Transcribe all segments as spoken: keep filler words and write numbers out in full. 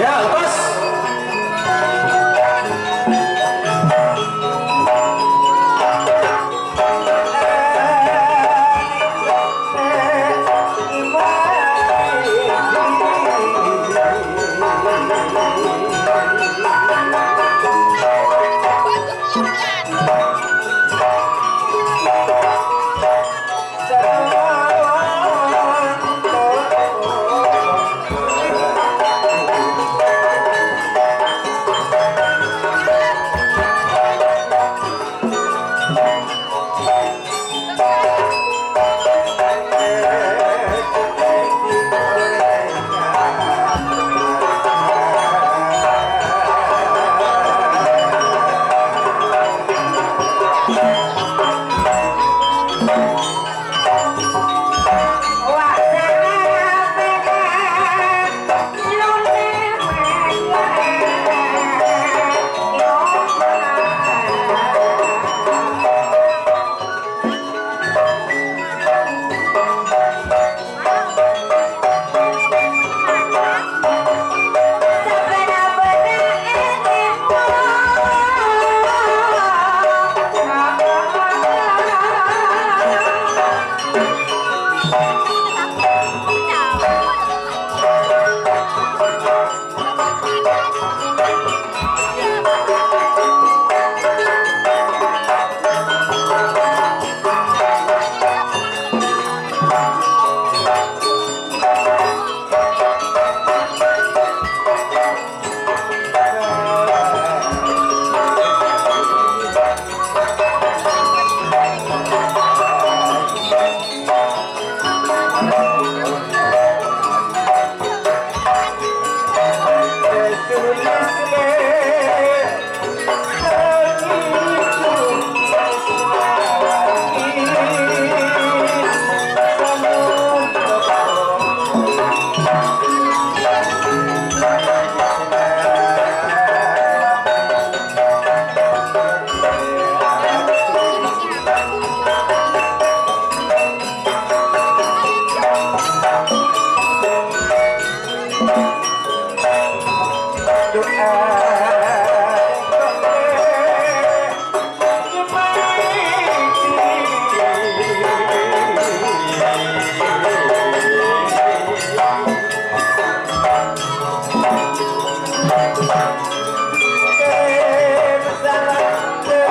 Ya, lepas.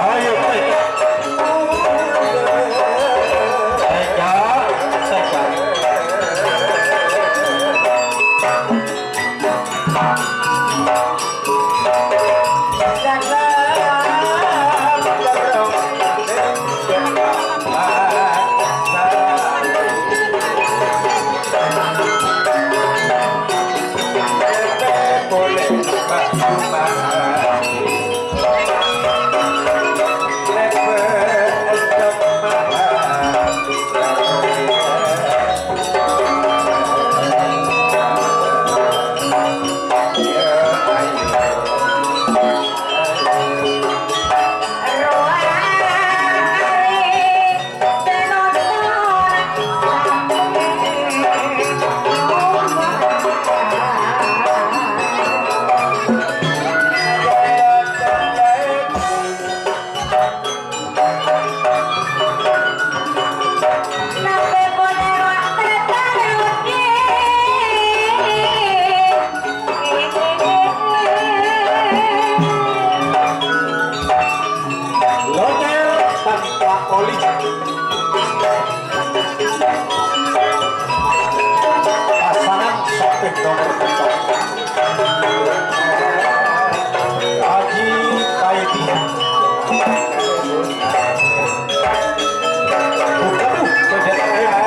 Ayo, Cak. Cak, Cak. Lonyer tanpa oli. Pasangan samping nomor empat. Aji Taiti. Bukan, bukan.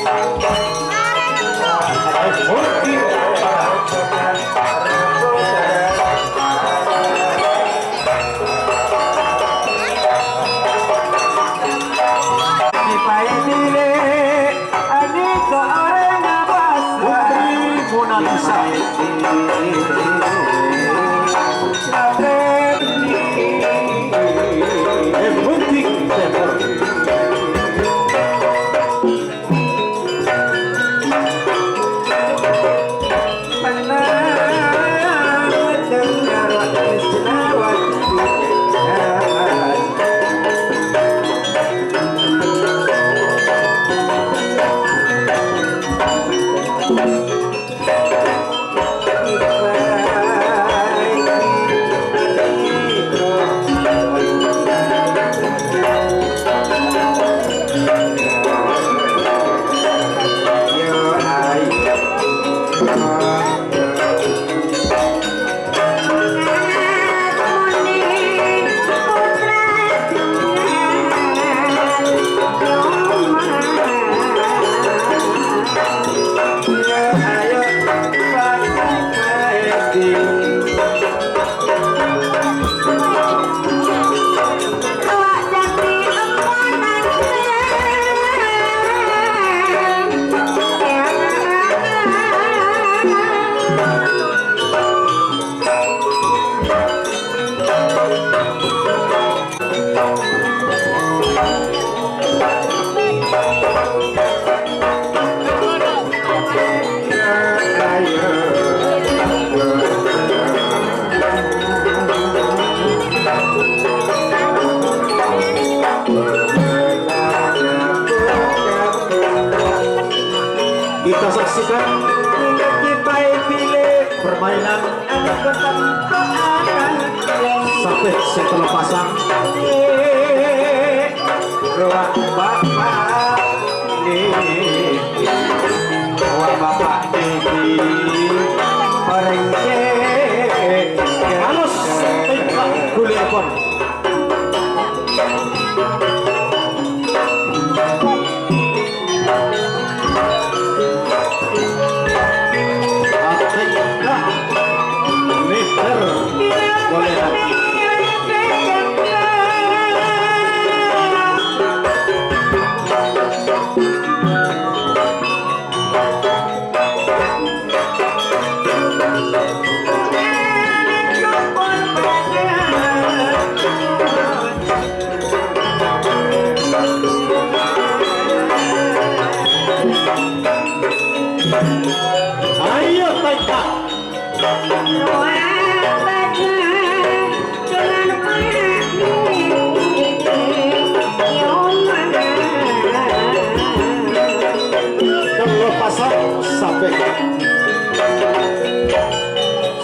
Putri Monalisa. Eh, Bukit Timur. Kita saksikan permainan sampai setelah pasang. Rowa Bapak ini, Rowa Bapak ini, orang Halus, tembak, gulir pon. Ayo, Taita. Kalau pasang sampai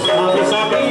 Sami-sami.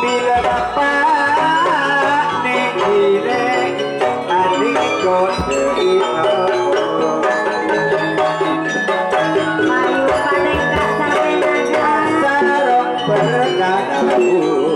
Bilâ bapa' nèng-nèng, adhi' kodhu ipo. Mayu padâ ka sarèngnga. Asaro pernah.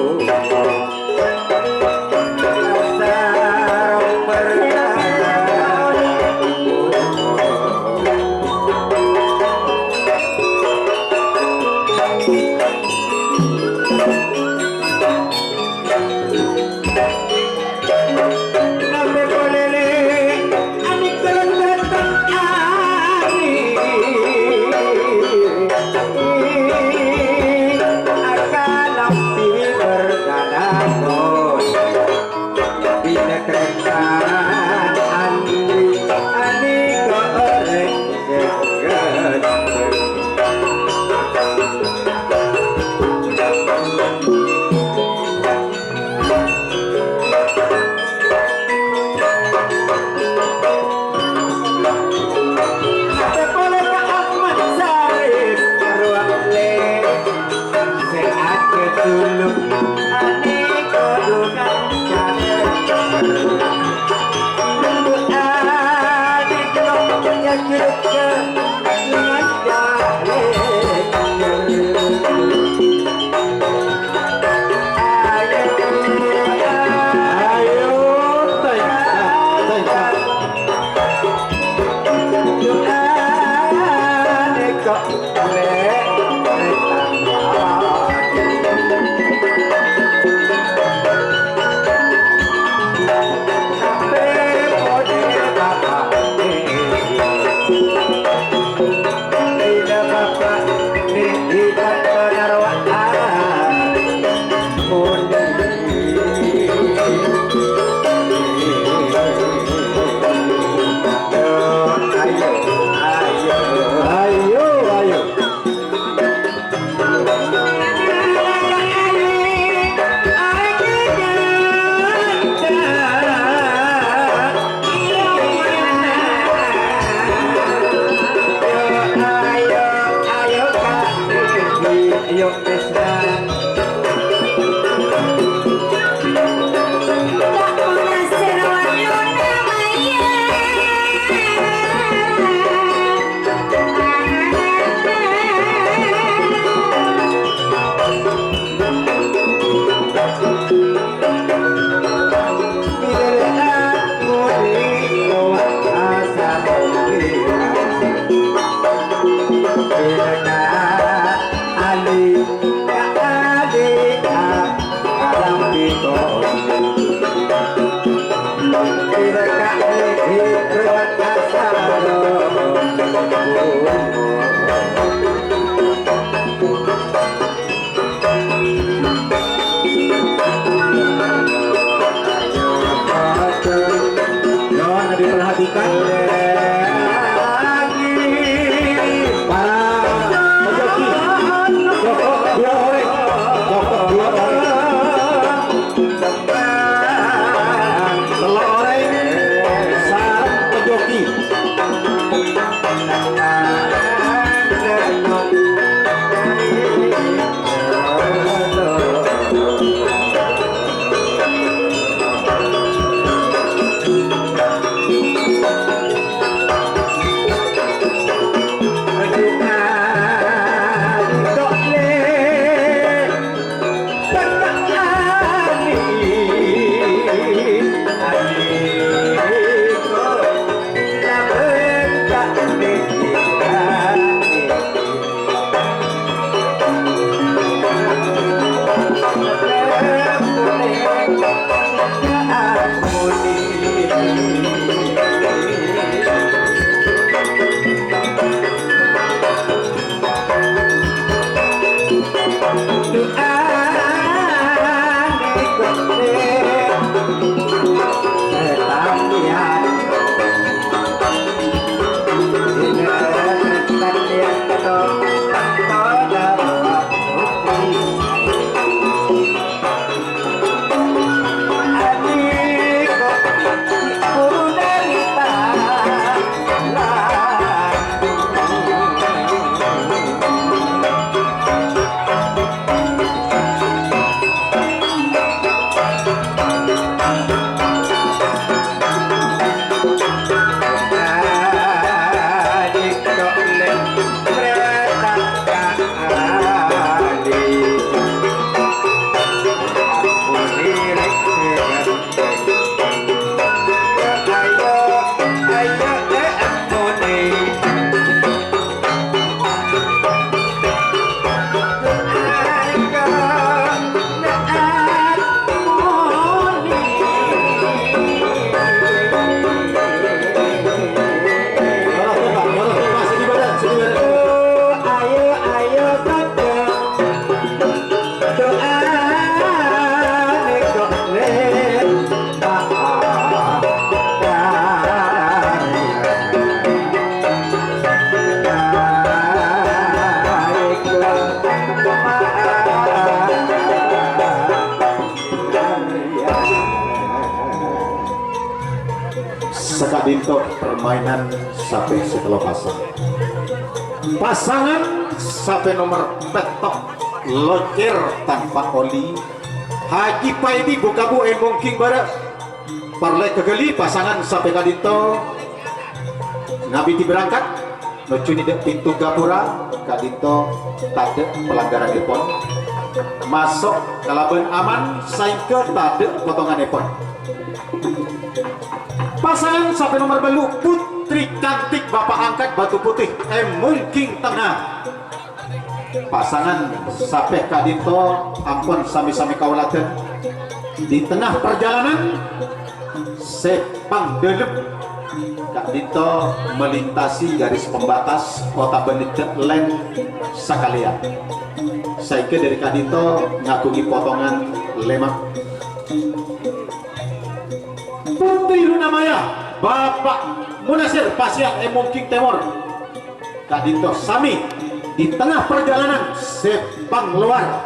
Mohon diperhatikan. Para pejoki, cokop dua orèng. Cokop dua orèng. Tello' orèng sareng pejoki. Saka'dinto permainan sapè sè tello pasang. Pasangan sapè nomer pètto', Locèr Tanpa Oli. Haji Paidi Bukabu è Mongking Bârâ'. Parlè kaghâli pasangan sapè ka'dinto ngabidhi berangkat. Nuju nèdhâk pintu gapura, ka'dinto tadhâ' palanggaranèpon. Maso' kalabân aman, saèngghâ tadhâ' potongannèpon. Pasangan sapè nomer bâllu', putri cantik Bapak Angkat Batu Putih, è Mungging Tengnga. Pasangan sapè ka'dinto ampon sami-sami kaoladhân. Di tengah perjalanan, sè pangdâlem ka'dinto melintasi garis pembatas otabâ nèdhâk lèn sakalèyan. Saèngghâ dâri ka'dinto ngaghungè potongan lèma'. Putri Luna Maya, Bapak Munasir, pasèyan è Mungging Tèmor. Ka'dinto sami di tengah perjalanan sè panglowar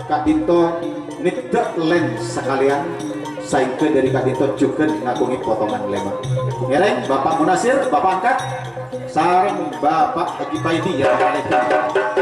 ka'dinto nèdhâk lèn sakalèyan, saèngghâ dâri ka'dinto jhughân ngaghungè potongan lèma'. Ngèrèng Bapak Munasir, Bapak Angkat, sareng Bapak Haji Paidi, ya, Assalamualaikum.